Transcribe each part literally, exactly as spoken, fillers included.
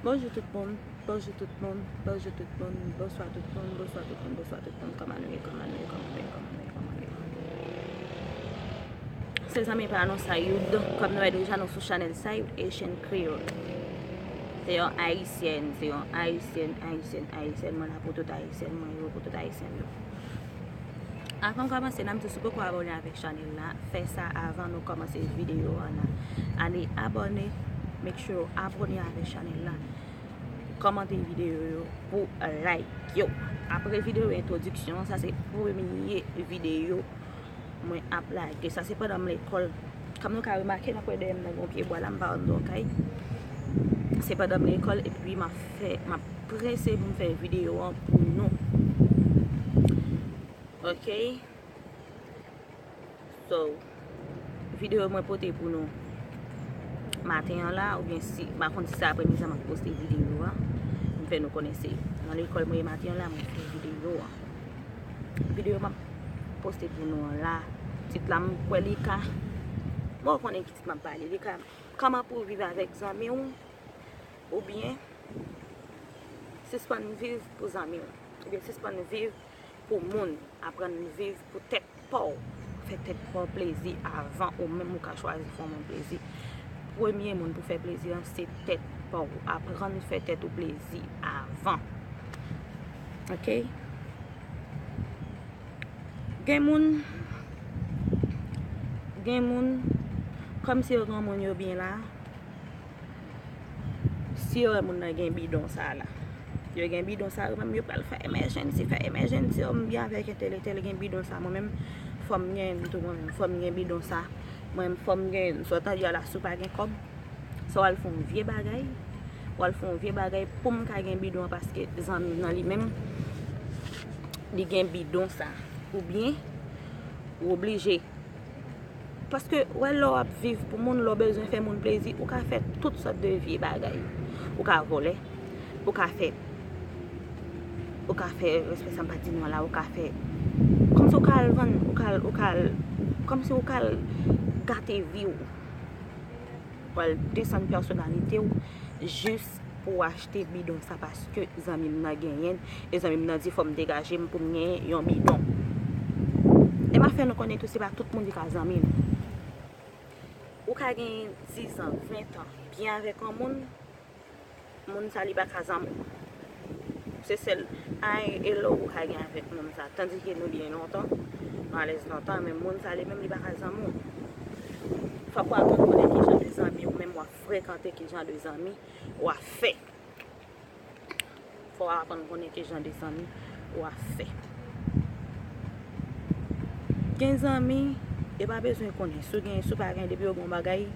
Bonjou tout moun, bonjou tout moun, bonjou tout moun, bonswa tout moun, bonswa tout moun, bonswa tout moun, kòman nou ye, kòman nou ye, kòman nou ye, kòman nou ye, kòman nou ye, kòman nou ye. Se zanmi pa nou Sayoud, kòm nou wè deja nou sou chanèl Sayoud Haitian Creole. Se yon ayisyèn, se yon ayisyèn, ayisyèn, ayisyèn, mwen la pou tout ayisyèn, mwen yo pou tout ayisyèn yo. Avan m kòmanse, n ap di si w poko abòne avèk chanèl la, fè sa avan nou kòmanse videyo an la. Ale abòne, make sure w abòne avèk chanèl la. Kòmante videyo yo pou like yo. Apre videyo entwodiksyon, sa se premye videyo mwen ap lage. Sa se pandan m lekòl. Kòm nou ka remake, n ap wè dèyè m nan gen yon pye bwa la, m pa anndan yon kay. Se pandan m lekòl, epi m ap fè, m ap prese pou m fè videyo an pou nou. Ok? So, videyo mwen pote pou nou maten an la, oubyen si, m pa konn si se aprèmidi an m ap poste videyo a. M fè nou konnen se nan lekòl mwen ye maten an la, mwen fè videyo a. Videyo m ap poste pou nou an la, tit la m kwè li ka, bon, ou konnen ki tit m ap pale, li ka, kòman pou w viv avèk zanmi w, oubyen sispann viv pou zanmi w, oubyen sispann viv pou moun, aprann viv pou tèt pa w. Fè tèt pa w plezi avan ou menm ou ka chwazi fè yon moun plezi. Premye moun pou fè plezi an se tèt pa w. Aprann fè tèt ou plezi avan. Ok? Gen moun, gen moun, kòmsi yo granmoun yo byen la, si yo wè moun nan gen bidon sa la, yo gen bidon sa, yo menm yo pral fè emergency, fè emergency, oh, m byen avèk entèl, entèl gen bidon sa, mwen menm, fò m gen tou, mwen menm, fò m gen bidon sa, mwen menm, fò m gen, sa w tande a la, si w pa gen kòb, sa w al fè yon vye bagay, w al fè yon vye bagay pou m ka gen bidon an, paske zanmi m nan li menm, li gen bidon sa, oubyen, ou oblije Paske, wè, lè w ap viv pou moun, lè w bezwen fè moun plezi, ou ka fè tout sòt de vye bagay. Ou ka vòlè, ou ka fè, ou ka fè, respè sa m pa di non an la, ou ka fè, kòmsi ou ka al vann, ou ka al, ou ka al, kòmsi ou ka al gate vi w. Ou al desann pèsonalite w, jis pou w achte bidon sa paske zanmi m nan genyen l, e zanmi m nan di fò m degaje m pou m genyen yon bidon. E m ap fè nou konnen tou, se pa tout moun ki ka zanmi nou. Ou ka gen dizan, ventan, byen avèk yon moun, moun sa li pa ka zanmi w. Se sèl hi, hello ou ka gen avèk moun sa. Tandike nou byen lontan, nou alèz lontan, men moun sa li menm li pa ka zanmi w. Fòk w aprann konnen ki jan de zanmi ou menm w ap frekante, ki jan de zanmi w ap fè. Fò w aprann konnen ki jan de zanmi w ap fè. Gen zanmi, yo pa bezwen konnen. Si w gen, si w pa gen, depi yo gen yon bagay,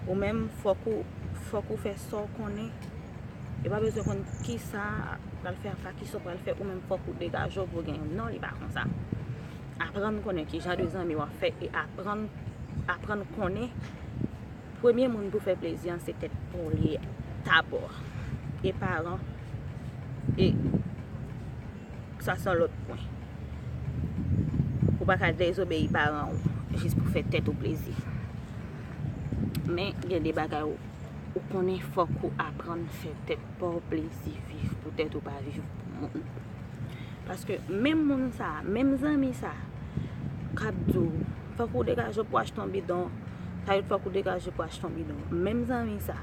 ou menm, fòk ou, fòk ou fè sa w konnen. Yo pa bezwen konn kisa pral fè, apa kisa w pral fè, ou menm fòk ou degaje w pou w gen. Non, li pa konsa. Aprann konnen ki jan de zanmi w ap fè e aprann, aprann konnen premye moun pou fè plezi an se tèt pa w li ye dabò. E paran, e sa se yon lòt pwen. Ou pa ka dezobeyi paran w jis pou fè tèt ou plezi. Men gen de bagay ou, ou konnen fòk ou aprann fè tèt pa w plezi, viv pou tèt ou, pa viv pou moun. Paske menm moun sa, menm zanmi sa, k ap di w, fòk ou degaje w pou achte yon bidon, Sayoud, fòk ou degaje pou achte yon bidon. Menm zanmi sa,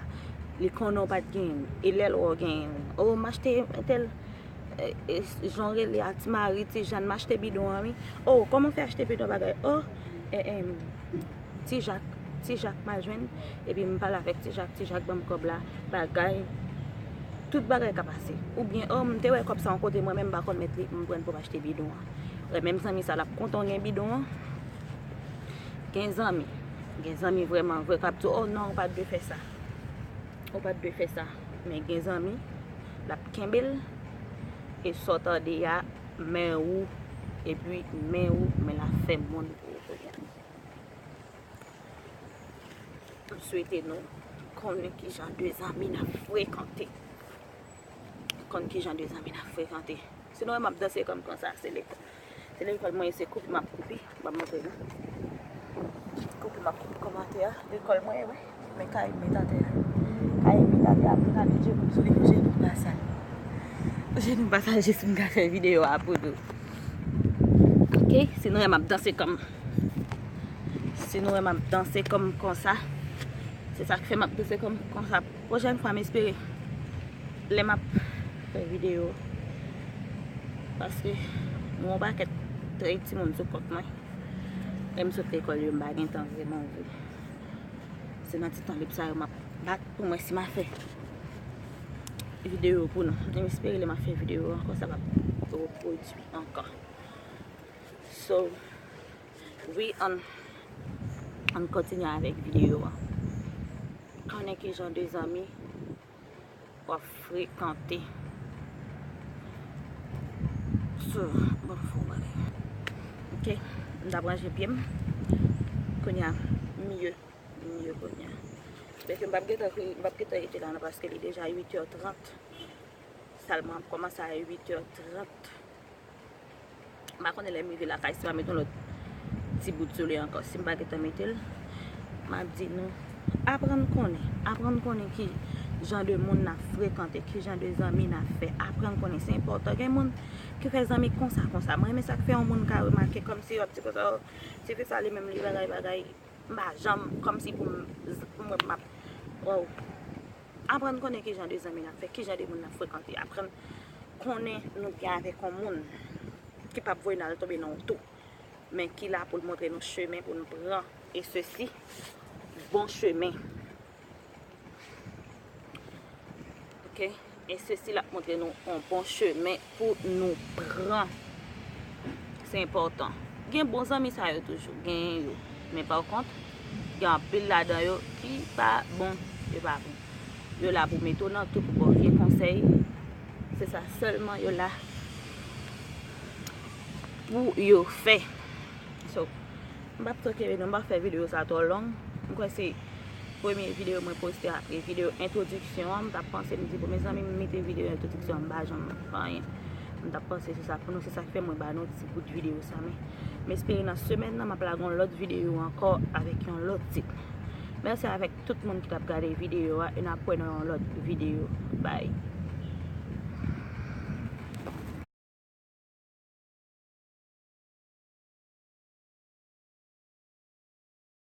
li konnen w pa t genyen l, e lè l wè w genyen l, o, m achte entèl, e, e, jan w rele a, Ti Mari, Ti Jàn, m achte bidon an, wi. O, kòman w fè achte bidon bagay? O, e, e, Ti Jak, Ti Jak m al jwenn, epi m pale avèk Ti Jak, Ti Jak ban m kòb la, bagay, tout bagay ka pase. Oubyen, o, m te wè kòb sa yon kote, mwen menm m pa konn mèt li, m pran l pou m achte bidon an. Wè, menm zanmi sa, l ap kontan w gen bidon an. Gen zanmi, gen zanmi vrèman vre k ap di w, o non, ou pa t dwe fè sa. Ou pa t dwe fè sa. Men gen zanmi, l ap kenbe l, e sa w tande a, men ou, epi men ou, men l ap fè moun pou ou kounye a. M swete nou konnen ki jan de zanmi n ap frekante. Konn ki jan de zanmi n ap frekante. Sinon, m ap danse kòm konsa, se lekòl. Se lekòl mwen, se koupi m ap koupi. M ap montre nou. Koupi m ap koupi kòmantè a. Lekòl mwen, wi. Men kay m met atè a. Kay m Gade, apre gade je m sou li, je nou pa sal. Je nou pa sal, jis m ka fè videyo a pou nou. Ok, si nou wè m ap danse kòm, si nou wè m ap danse kòm konsa, se sa k fè m ap danse kòm konsa. Pwochèn fwa, m espere lè m ap fè videyo, paske m gen yon pakèt trè timoun sou kont mwen. Lè m sot lekòl yo, m pa gen tan vrèman vre. Se nan ti tan lib sa yo m ap bat pou mwen si m a fè videyo pou nou. M espere lè m ap fè videyo ankò, sa p ap repwodui ankò. So, wi, ann, ann kontinye avèk videyo a. Konnen ki jan de zanmi w ap frekante. So, bon, fò m ale. Ok, m t ap ranje pye m. Kounye a, m miye, m miye kounye a. Byenke m p ap gentan, m p ap gentan rete la non, paske li deja uit è trant. Sèlman ap kòmanse a uit è trant. M pa konnen lè m rive lakay si m a met yon lòt ti bout sou li ankò. Si m pa gentan mete l, m ap di nou, aprann konnen. Aprann konnen ki jan de moun n ap frekante, ki jan de zanmi n ap fè. Aprann konnen, se enpòtan. Gen moun ki fè zanmi konsa, konsa. Mwen renmen sa k fè yon moun ka remake kòmsi w ap di konsa, "Oh, tifi sa li menm li bagay, bagay." M pa janm, kòmsi pou m, pou m wè m ap, wow. Aprann konnen ki jan de zanmi n ap fè, ki jan de moun n ap frekante. Aprann konnen nou byen avèk yon moun ki p ap voye n al tonbe nan yon tou, men ki la pou l montre nou chemen pou nou pran, e sesi, bon chemen. Ok? E sesi l ap montre nou yon bon chemen pou nou pran. Se enpòtan. Gen bon zanmi sa yo toujou, genyen yo. Men pa kont, gen anpil ladan yo ki pa bon, yo pa bon. Yo la pou mete w nan tou, pou ba w vye konsèy. Se sa sèlman yo la pou yo fè. So, m p ap twò kenbe nou, m p ap fè videyo sa twò long. M kwè se premye videyo mwen poste apre videyo entwodiksyon an. M t ap panse, m di, bon, mezanmi, m mete videyo entwodiksyon an, m pa janm fè anyen. M t ap panse sou sa pou nou, se sa k fè mwen ba nou ti bout videyo sa, men m espere nan semèn nan, m ap lage yon lòt videyo ankò avèk yon lòt tit. Mèsi avèk tout moun ki t ap gade videyo a, e n ap wè nan yon lòt videyo. Bye.